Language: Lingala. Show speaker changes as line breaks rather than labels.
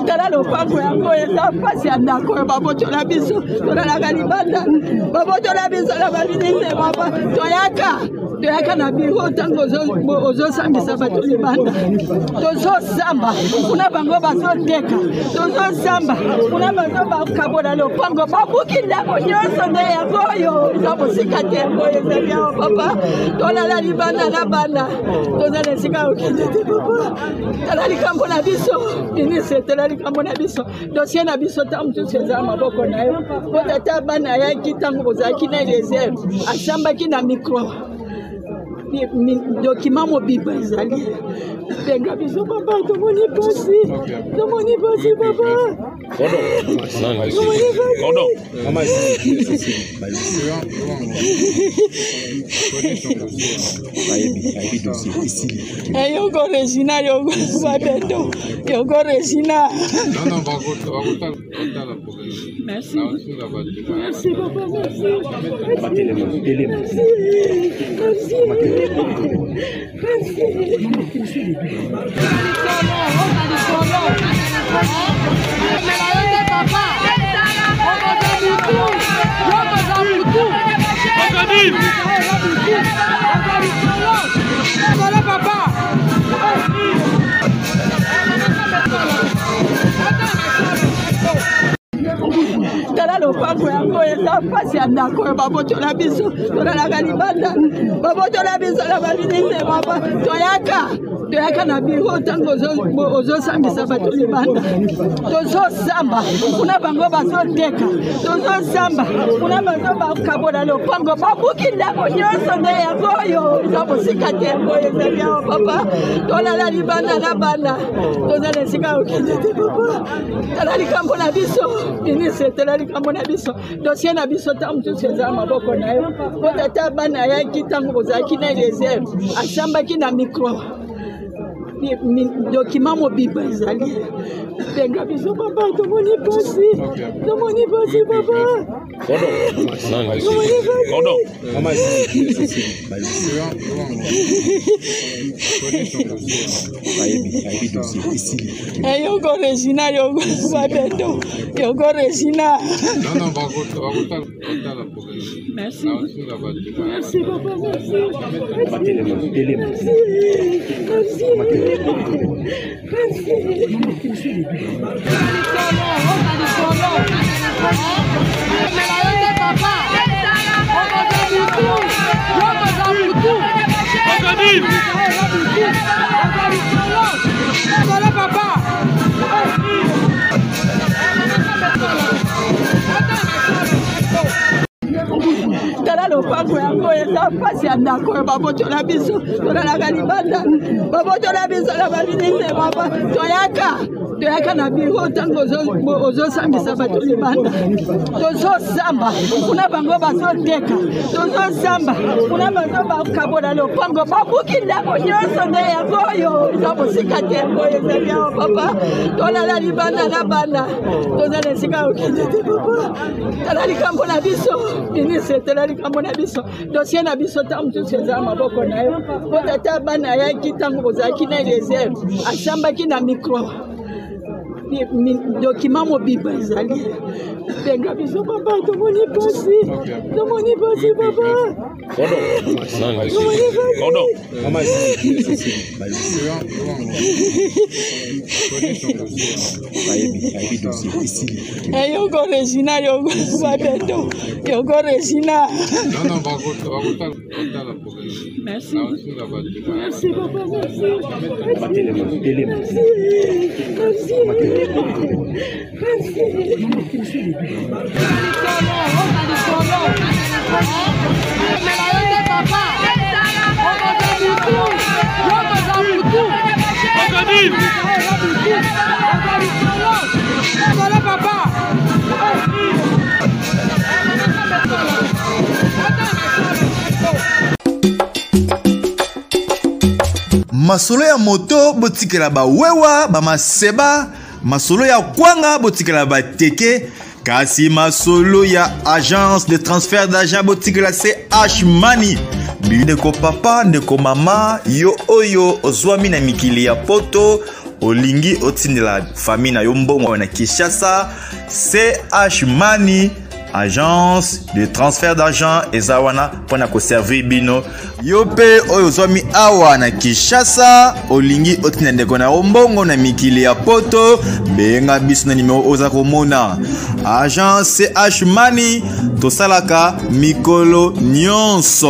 Tala lopango yango eza mpasi ya ndako oyo babotola biso, tolalaka libanda, babotola biso na baministre papa. Toyaka toyaka na biro ntango ozosambisa bato libanda, tozosamba kuna bango bazoteka, tozosamba kuna bazo bakabola lopango, babuki ndako nyonso nde yango oyo eza mosika te, oyo ezali awa papa. Tolala libanda na bana, toza na esika okende te papa. Tala likambo na biso ministre, tala likambo na biso, dossier na biso ntango mosusu eza na maboko na yo, mpo tata bana ayaki ntango bozalaki na Eliezer, asambaki na micro, document mobimba ezali. Benga biso papa, tomoni mpasi, tomoni mpasi papa.
Pardon.
Yoko Regina, yoko Babendo, yoko Regina. Merci. Merci papa, merci. Merci. Merci. Merci. Tala lopango yango eza mpasi ya ndako oyo babotola biso, tolalaka libanda, babotola biso na baministre papa. Toyaka toyaka na biro ntango ozosambisa bato libanda, tozosamba kuna bango bazoteka, tozosamba kuna bazo bakabola lopango, babuki ndako nyonso nde yango oyo eza mosika te, oyo ezali awa papa. Tolala libanda na bana, toza na esika okende te papa. Tala likambo na biso ministre, tala likambo na biso, dossier na biso ntango mosusu eza na maboko na yo, mpo tata bana ayaki ntango bozalaki na Eliezer, asambaki na micro, document mobimba ezali. Benga biso papa, tomoni mpasi, tomoni mpasi papa.
Pardon.
Yoko Regina, yoko Babendo, yoko Regina. Merci. Merci papa, merci. Merci. Merci. Merci. Tala lopango yango eza mpasi ya ndako oyo babotola biso, tolalaka libanda, babotola biso na baministre papa. Toyaka toyaka na biro ntango ozosambisa bato libanda, tozosamba kuna bango bazoteka, tozosamba kuna bazo bakabola lopango, babuki ndako nyonso nde yango oyo eza mosika te, oyo ezali awa papa. Tolala libanda na bana, toza na esika okende te papa. Tala likambo na biso ministre, tala likambo na biso, dossier na biso ntango mosusu eza na maboko na yo, mpo tata bana ayaki ntango bozalaki na Eliezer, asambaki na micro, document mobimba ezali. Benga biso papa, tomoni mpasi, tomoni mpasi papa.
Pardon.
Yoko Regina, yoko Babendo, yoko Regina. Merci. Merci papa, merci. Merci. Merci. Merci.
Masolo ya moto botikela bawewa bamaseba, masolo ya kwanga botikela bateke, kasi masolo ya agence de transfert d'argent botikela CH Money. Ndeko papa, ndeko mama, yo oyo ozwami na mikili ya poto, Olingi otindela famille na yo mbongo na Kinshasa, CH Money agence de transfert d'argent eza wana mpo na koservir bino. Yo mpe oyo ozwami awa na Kinshasa, olingi otinda ndeko na yo mbongo na mikili ya poto, benga biso na nimero oza komona. Agence CH Money, tosalaka mikolo nyonso.